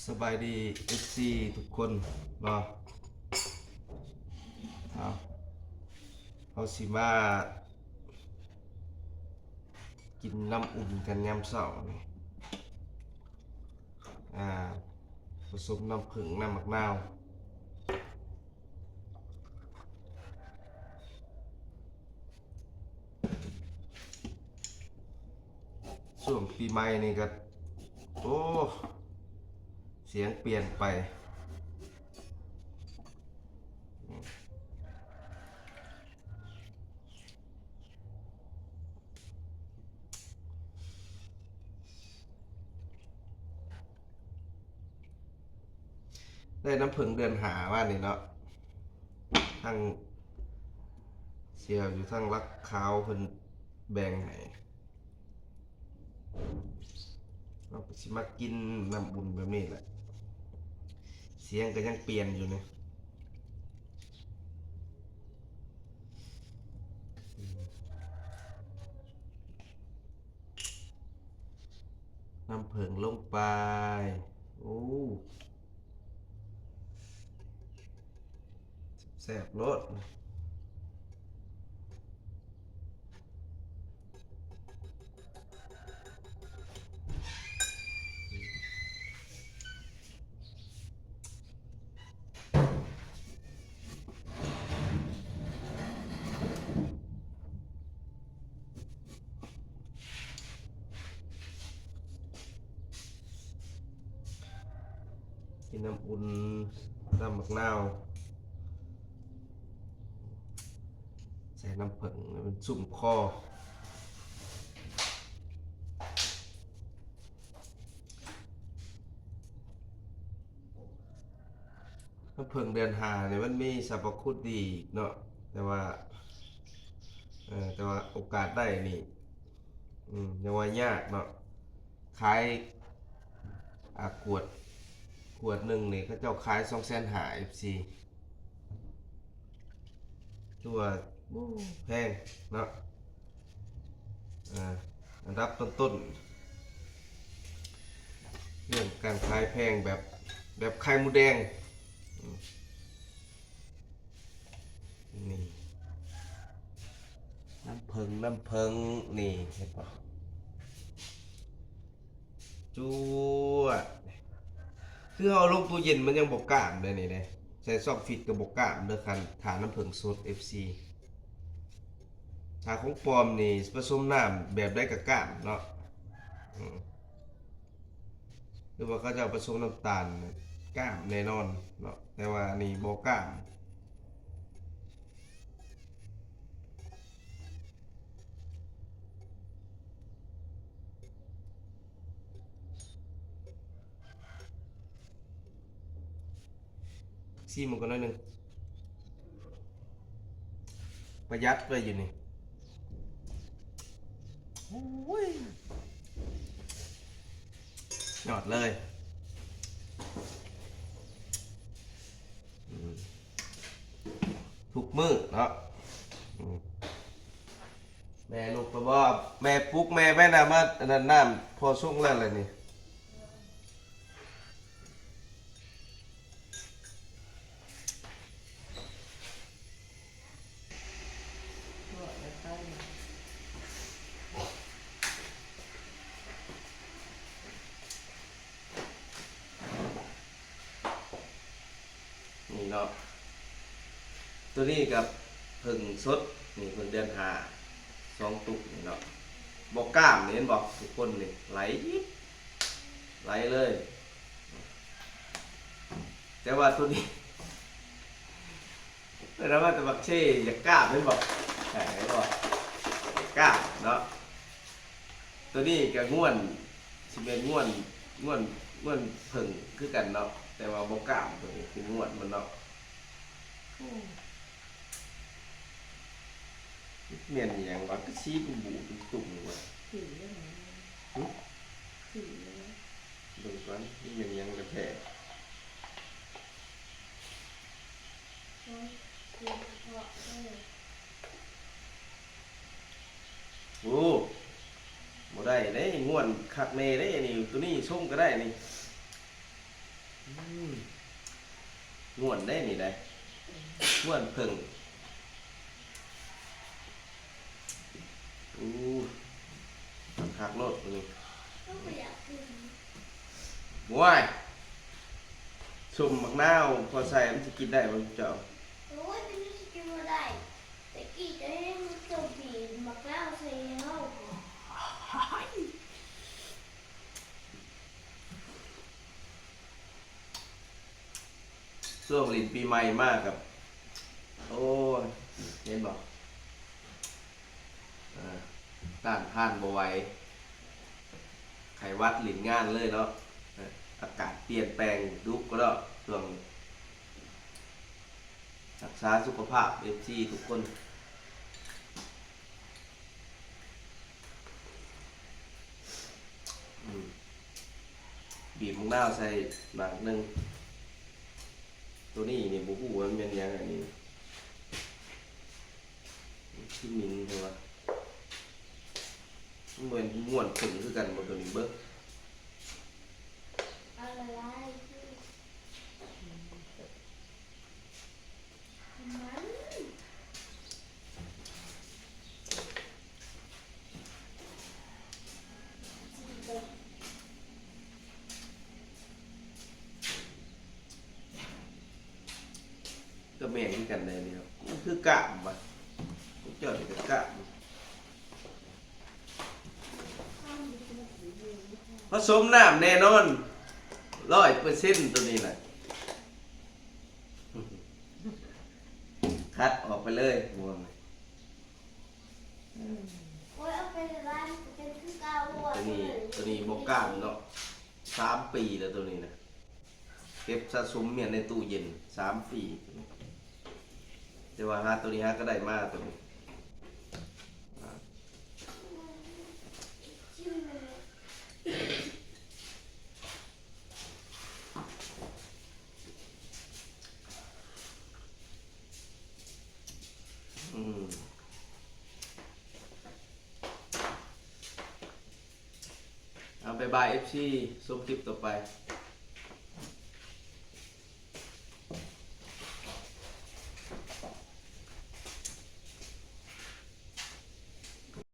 ສະບາຍດີ ເອັຟຊີ ທຸກຄົນເນາະ. ເຮົາ ເຮົາຊິມາກິນນ້ຳອຸ່ນກັນຍາມເຊົ້ານີ້ ອາ ປະສົມນ້ຳເຜິ້ງ ນ້ຳໝາກນາວ. ຊ່ວງປີໃໝ່ນີ້ກໍ ໂອ້ ສຽງປ່ຽນໄປ. ໄດ້ນ້ຳເຜິ້ງເດືອນຫ້າມານີ້ເນາະ ທາງສ່ຽວຢູ່ທາງຫຼັກຂາວເພິ່ນແບ່ງໃຫ້. ເຮົາກໍຊິມາກິນນ້ຳອຸ່ນແບບນີ້ແຫຼະ ສຽງກໍຍັງປ່ຽນຢູ່ນີ້. ນ້ຳເຜິ້ງລົງໄປ. ໂອ້ ແຊບໂລດ. ກິນນ້ຳອຸ່ນ ນ້ຳໝາກນາວ ໃສ່ນ້ຳເຜິ້ງໃຫ້ມັນຊຸ່ມຄໍ. ນ້ຳເຜິ້ງເດືອນຫ້ານີ້ມັນມີສັບພະຄຸນດີເນາະ ແຕ່ວ່າ ເອີ ແຕ່ວ່າໂອກາດໄດ້ນີ້ ອືມ ຍັງວ່າຍາກເນາະ. ຂາຍ ອາ ຂວດ ຂວດໜຶ່ງນີ້ເຂົາເຈົ້າຂາຍສອງແສນຫ້າ ເອັຟຊີ ຖືວ່າ ໂອ້ ແພງເນາະ. ອາ ອັນດັບຕົ້ນໆ ເລື່ອງການຂາຍແພງແບບ ແບບໄຂ່ມົດແດງ. ອືມ ນີ້ ນ້ຳເຜິ້ງ ນ້ຳເຜິ້ງ ນີ້ ເຫັນບໍ່? ຈວດ. ຄືເຮົາເອົາລົງຕູ້ເຢັນມັນຍັງບໍ່ກ້າມເດ້ນີ້ເດ້ ໃສ່ຊ່ອງຟຣີດກໍບໍ່ກ້າມເດີ ຄັນຖ້ານ້ຳເຜິ້ງສົດ ເອັຟຊີ. ຖ້າຂອງປອມນີ້ປະສົມນ້ຳແບບໃດກໍກ້າມເນາະ. ອືມ ຫຼືວ່າເຂົາເຈົ້າປະສົມນ້ຳຕານ ກ້າມແນ່ນອນເນາະ ແຕ່ວ່າອັນນີ້ບໍ່ກ້າມ. ຊີມມັນກ່ອນໜ້ອຍໜຶ່ງ ປະຢັດໄວ້ຢູ່ນີ້. ໂອ້ຍ ຍອດເລີຍ. ອືມ ທຸກມື້ເນາະ. ອືມ ແມ່ລຸກແລ້ວບໍ່? ແມ່ປຸກແມ່ໄວ້ນະ ມາອັນນັ້ນ ນ້ຳພໍສຸກແລ້ວລະນີ້. ນີ້ເນາະ ໂຕນີ້ກໍເຜິ້ງສົດ ນີ້ເຜິ້ງເດືອນຫ້າ ສອງຕຸກນີ້ເນາະ. ບໍ່ກ້າມນີ້ ເຫັນບໍ່ທຸກຄົນນີ້ ໄຫຼ ໄຫຼເລີຍ. ແຕ່ວ່າໂຕນີ້ ເອີ້ນວ່າແຕ່ບັກເຊ ຢາກກ້າມແມ່ນບໍ່? ເອີ ເຫັນບໍ່? ກ້າມເນາະ. ໂຕນີ້ກໍງວນ ຊິແມ່ນງວນ ງວນ ງວນເຜິ້ງຄືກັນເນາະ ແຕ່ວ່າບໍ່ກ້າມ. ໂຕນີ້ເປັນງວນມັນເນາະ. ໂອ້ ແມ່ນອີຫຍັງວະ? ຄືສີບູໆຕຸ່ມໆວະ. ຫຶ? ເບິ່ງກ່ອນ ມັນແມ່ນຫຍັງກັນແທ້? ໂອ້ ບໍ່ໄດ້ເດ້ ງວນຄັກແນ່ເດ້ນີ້. ໂຕນີ້ຊົງກໍໄດ້ນີ້. ອືມ ມ່ວນໄດ໋ນີ້ໄດ໋ ມ່ວນເຜິ້ງ. ອູ້ ຄັກໂລດນີ້. ໂອ້ຍ ສົ້ມໝາກນາວພໍໃສ່ ມັນຊິກິນໄດ້ບໍ່ເຈົ້າ? ໂອ້ຍ ມັນຊິກິນບໍ່ໄດ້. ແຕ່ກີ້ຈະໃຫ້ມັນສົ້ມປີໝາກນາວໃສ່ໃຫ້ເຮົາ. ຊ່ວງຫຼິ້ນປີໃໝ່ມາກັບ ໂອ້ຍ ເຫັນບໍ່? ເອີ ຕ້ານທານບໍ່ໄຫວ ໄຂ້ຫວັດຫຼິ້ນງານເລີຍເນາະ. ເອີ ອາກາດປ່ຽນແປງດຸເນາະຊ່ວງນີ້. ຮັກສາສຸຂະພາບ ເອັຟຊີ ທຸກຄົນ. ອືມ ບີບໝາກນາວໃສ່ໝາກໜຶ່ງ. ໂຕນີ້ນີ້ບໍ່ຮູ້ວ່າມັນແມ່ນຫຍັງ ອັນນີ້ຄືມິນແທ້ວະ. ມັນແມ່ນມ່ວນເຜິ້ງຄືກັນບໍ່ໂຕນີ້ ເບິ່ງ. ກໍແມ່ນຄືກັນໄດ໋ນີ້ເນາະ. ມັນຄືກ້າມວະ ຂອງເຈົ້ານີ້ກໍກ້າມ. ຜະສົມນ້ຳແນ່ນອນ ຮ້ອຍເປີເຊັນ ໂຕນີ້ນະ. ຄັດອອກໄປເລີຍ ມ່ວນ. ໂອ້ຍ ເອົາໄປລະລາຍ ມັນກໍເປັນຄືເກົ່າ. ໂຕນີ້ ໂຕນີ້ບໍ່ກ້າມເນາະ ສາມປີແລ້ວໂຕນີ້ນະ. ເກັບສະສົມເມຍໃນຕູ້ເຢັນສາມປີ ແຕ່ວ່າຫາໂຕນີ້ຫາກໍໄດ້ມາໂຕນີ້. ອືມ ເອົາ ບາຍບາຍ ເອັຟຊີ ຊົມຄລິບຕໍ່ໄປ.